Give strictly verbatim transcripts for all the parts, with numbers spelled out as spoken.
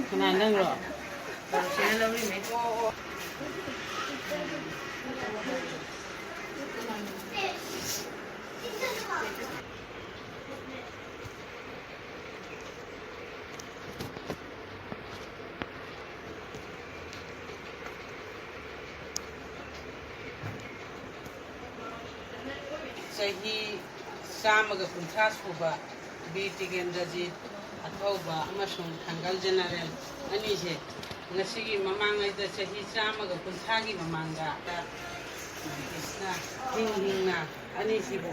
ꯀꯅꯥ, ꯅꯪꯔꯣ? ꯆꯍꯤ ꯆꯥꯝꯃꯒ ꯀꯨꯟꯊ꯭ꯔꯥ ꯁꯨꯕ ꯕꯤꯔ ꯇꯤꯀꯦꯟꯗ꯭ꯔꯖꯤꯠ ꯑꯊꯧꯕ ꯑꯃꯁꯨꯡ ꯊꯥꯡꯒꯜ ꯖꯦꯅꯔꯦꯜ ꯑꯅꯤꯁꯦ ꯉꯁꯤꯒꯤ ꯃꯃꯥꯡꯉꯩꯗ ꯆꯍꯤ ꯆꯥꯝꯃꯒ ꯀꯨꯟꯊ꯭ꯔꯥꯒꯤ ꯃꯃꯥꯡꯗ ꯕ꯭ꯔꯤꯇꯤꯁꯅ ꯍꯤꯡ ꯍꯤꯡꯅ ꯑꯅꯤꯁꯤꯕꯨ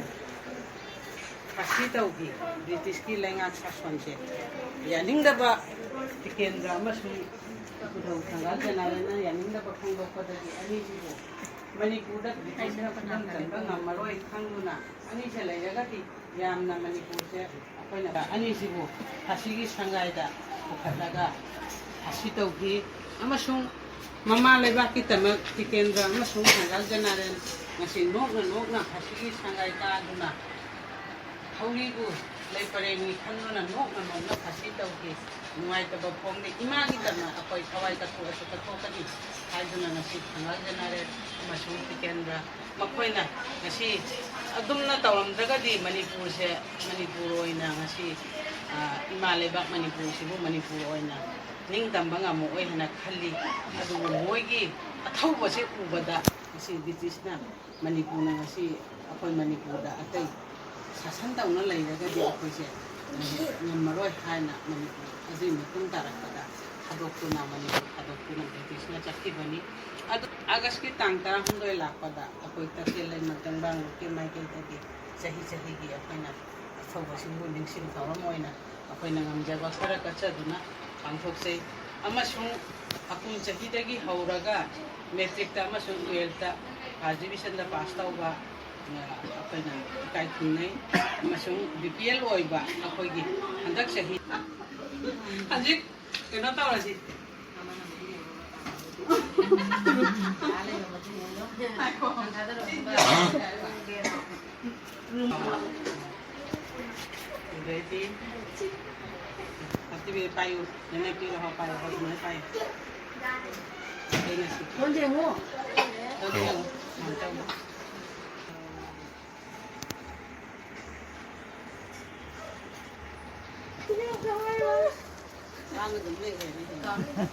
ꯐꯥꯁꯤ ꯇꯧꯈꯤ꯫ ꯕ꯭ꯔꯤꯇꯤꯁꯀꯤ ꯂꯩꯉꯥꯛ ꯁꯥꯁꯣꯟꯁꯦ ꯌꯥꯅꯤꯡꯗꯕ, ꯇꯤꯀꯦꯟꯗ꯭ꯔ ꯑꯃꯁꯨꯡ ꯎꯙꯧ ꯊꯥꯡꯒꯥꯜ ꯖꯦꯅꯔꯦꯜꯅ ꯌꯥꯅꯤꯡꯗꯕ ꯐꯣꯡꯗꯣꯛꯄꯗꯒꯤ ꯑꯅꯤꯁꯤꯕꯨ ꯃꯅꯤꯄꯨꯔꯗ ꯕ꯭ꯔꯤꯇꯤꯁꯅ ꯈꯨꯗꯝ ꯆꯟꯕ ꯉꯝꯃꯔꯣꯏ ꯈꯪꯗꯨꯅ ꯑꯅꯤꯁꯦ ꯂꯩꯔꯒꯗꯤ ꯌꯥꯝꯅ ꯃꯅꯤꯄꯨꯔꯁꯦ ꯑꯩꯈꯣꯏꯅ ꯑꯅꯤꯁꯤꯕꯨ ꯐꯥꯁꯤꯒꯤ ꯁꯪꯒꯥꯏꯗ ꯄꯨꯈꯠꯂꯒ ꯐꯥꯁꯤ ꯇꯧꯈꯤ꯫ ꯑꯃꯁꯨꯡ ꯃꯃꯥ ꯂꯩꯕꯥꯛꯀꯤꯗꯃꯛ ꯇꯤꯀꯦꯟꯗ꯭ꯔ ꯑꯃꯁꯨꯡ ꯊꯥꯡꯒꯥꯜ ꯖꯦꯅꯔꯦꯜ ꯉꯁꯤ ꯅꯣꯛꯅ ꯅꯣꯛꯅ ꯐꯥꯁꯤꯒꯤ ꯁꯪꯒꯥꯏ ꯀꯥꯗꯨꯅ ꯊꯧꯔꯤꯕꯨ ꯂꯩ ꯄꯔꯦꯡꯅꯤ ꯈꯟꯗꯨꯅ ꯅꯣꯛꯅ ꯅꯣꯛꯅ ꯐꯥꯁꯤ ꯇꯧꯈꯤ꯫ ꯅꯨꯡꯉꯥꯏꯇꯕ ꯐꯣꯡꯂꯤ꯫ ꯏꯃꯥꯒꯤꯗꯃꯛ ꯑꯩꯈꯣꯏ ꯊꯋꯥꯏ ꯀꯠꯊꯣꯛꯑꯁꯨ ꯀꯠꯊꯣꯛꯀꯅꯤ ꯍꯥꯏꯗꯨꯅ ꯉꯁꯤ ꯊꯥꯡꯒꯥꯜ ꯖꯦꯅꯔꯦꯜ ꯑꯃꯁꯨꯡ ꯇꯤꯀꯦꯟꯗ꯭ꯔ ꯃꯈꯣꯏꯅ ꯉꯁꯤ ꯑꯗꯨꯝꯅ ꯇꯧꯔꯝꯗ꯭ꯔꯒꯗꯤ ꯃꯅꯤꯄꯨꯔꯁꯦ, ꯃꯅꯤꯄꯨꯔ ꯑꯣꯏꯅ ꯉꯁꯤ, ꯑ, ꯏꯃꯥ ꯂꯩꯕꯥꯛ ꯃꯅꯤꯄꯨꯔꯁꯤꯕꯨ ꯃꯅꯤꯄꯨꯔ ꯑꯣꯏꯅ ꯅꯤꯡꯇꯝꯕ ꯉꯝꯃꯛꯑꯣꯏ ꯍꯥꯏꯅ ꯈꯜꯂꯤ꯫ ꯑꯗꯨꯕꯨ ꯃꯣꯏꯒꯤ ꯑꯊꯧꯕꯁꯦ ꯎꯕꯗ ꯉꯁꯤ ꯕ꯭ꯔꯤꯇꯤꯁꯅ ꯃꯅꯤꯄꯨꯔꯅ ꯉꯁꯤ ꯑꯩꯈꯣꯏ ꯃꯅꯤꯄꯨꯔꯗ ꯑꯇꯩ ꯁꯥꯁꯟ ꯇꯧꯅ ꯂꯩꯔꯒꯗꯤ ꯑꯩꯈꯣꯏꯁꯦ ꯉꯝꯃꯔꯣꯏ ꯍꯥꯏꯅ ꯃꯅꯤꯄꯨꯔ ꯑꯗꯨꯒꯤ ꯃꯇꯨꯡ ꯇꯥꯔꯛꯄꯗ ꯊꯥꯗꯣꯛꯇꯨꯅ, ꯃꯅꯤꯄꯨꯔ ꯊꯥꯗꯣꯛꯇꯨꯅ ꯕ꯭ꯔꯤꯇꯤꯁꯅ ꯆꯠꯈꯤꯕꯅꯤ꯫ ꯑꯗꯨ ꯑꯥꯒꯁꯀꯤ ꯇꯥꯡ ꯇꯔꯥꯍꯨꯝꯗꯣꯏ ꯂꯥꯛꯄꯗ ꯑꯩꯈꯣꯏ ꯇꯈꯦꯜ ꯂꯩꯃ ꯇꯦꯡꯕꯥꯡ ꯂꯨꯞꯀꯤ ꯃꯥꯏꯀꯩꯗꯒꯤ ꯆꯍꯤ ꯆꯍꯤꯒꯤ ꯑꯩꯈꯣꯏꯅ ꯑꯊꯧꯕꯁꯤꯡꯕꯨ ꯅꯤꯡꯁꯤꯡ ꯊꯧꯔꯝ ꯑꯣꯏꯅ ꯑꯩꯈꯣꯏꯅ ꯉꯝꯖꯕ ꯈꯔ ꯀꯠꯆꯗꯨꯅ ꯄꯥꯡꯊꯣꯛꯆꯩ꯫ ꯑꯃꯁꯨꯡ ꯑꯀꯨꯝ ꯆꯍꯤꯗꯒꯤ ꯍꯧꯔꯒ ꯃꯦꯇ꯭ꯔꯤꯛꯇ ꯑꯃꯁꯨꯡ ꯇꯨꯌꯦꯜꯐꯇ ꯐꯥꯔꯁ ꯗꯤꯕꯤꯖꯟꯗ ꯄꯥꯁ ꯇꯧꯕ, ꯑ, ꯑꯩꯈꯣꯏꯅ ꯏꯀꯥꯏ ꯈꯨꯝꯅꯩ꯫ ꯑꯃꯁꯨꯡ ꯕꯤ ꯄꯤ ꯑꯦꯜ ꯑꯣꯏꯕ ꯑꯩꯈꯣꯏꯒꯤ ꯍꯟꯗꯛ ꯆꯍꯤ, ꯍꯧꯖꯤꯛ ꯀꯩꯅꯣ ꯇꯧꯔꯁꯤ꯫ ꯑꯗꯩꯗꯤ ꯑꯇꯤꯕꯤ ꯄꯥꯏꯌꯨ, ꯅꯅꯦ ꯄꯤꯔꯣ, ꯄꯥꯏꯌꯨ, ꯑꯗꯨꯃꯥꯏꯅ ꯄꯥꯏꯌꯨ꯫ ꯑꯩꯅ ꯁꯤ ꯐꯣꯟꯁꯦ ꯌꯦꯡꯉꯣ꯫ ꯐꯣꯟꯁꯦ ꯌꯦꯡꯉꯣ꯫ ꯁꯨꯃꯥꯏꯅ ꯇꯧ꯫ ꯃꯥꯅ ꯑꯗꯨꯝ ꯂꯩꯈ꯭ꯔꯦ꯫